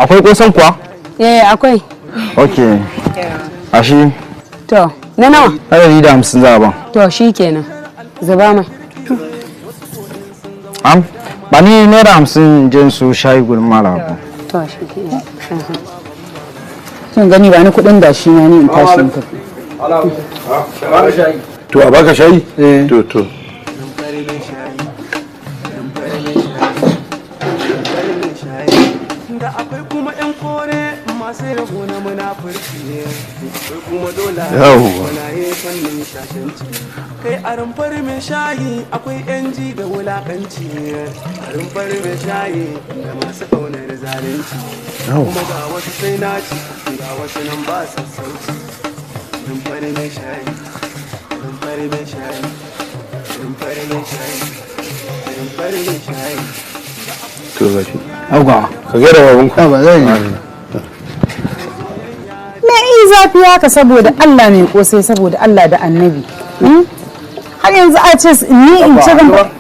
Akwai kosan kuwa? Eh, akwai. Ok. Ashi. To, na nawa? 150 za a ban. To, shikenan. Zuba mai. Am, ba ni ₦50 jin su shayi gurin malam Abu. To, shikenan. Kin gani, ba ni kuɗin da shi na ni in tashi in tafi. To, a baka shayi? To to. Rumfar mai shayi, rumfar mai shayi, rumfar mai shayi. Da akwai kuma 'yan kore masu rabo na munafurci ne, akwai kuma dola Yawwa. wanaye fannin shashanci. Kai, a rumfar mai shayi akwai 'yan ji da wulakanci, a rumfar mai shayi da masu ƙaunar zalunci, kuma ga wasu sai naci, ga wasu nan ba sassauci. Rumfar mai shayi, rumfar mai shayi, rumfar mai shayi, rumfar mai shayi. To, gashi. Yawwa. Ka gaida babanku. Ba zai yi. Me in zafi haka saboda Allah mai kosai, saboda Allah da Annabi? Har yanzu a ce ni in ci gaba.